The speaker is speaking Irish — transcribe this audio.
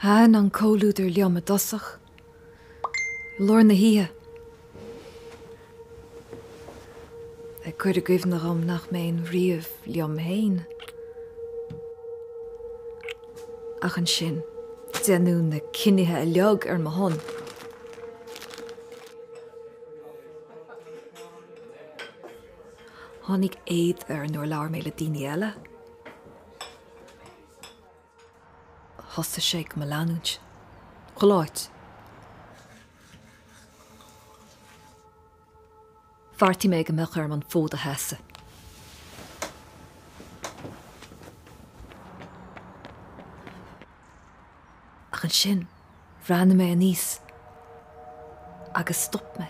Thaitin an comhluadar liom i dtosach, i lár na hoíche, ag cur i gcuimhne dhom nach mbeinn riamh liom féin. Ach ansin, deineadh na cinnithe uilig ar mo shon. Tháinig éad air nuair a labhair mé le daoine eile. Thosaigh sé ag mo leanúint. Chuile áit. Bheartaigh mé go mbeadh orm an fód a sheasamh. Ach ansin, bhreathnaigh mé aníos agus stop mé.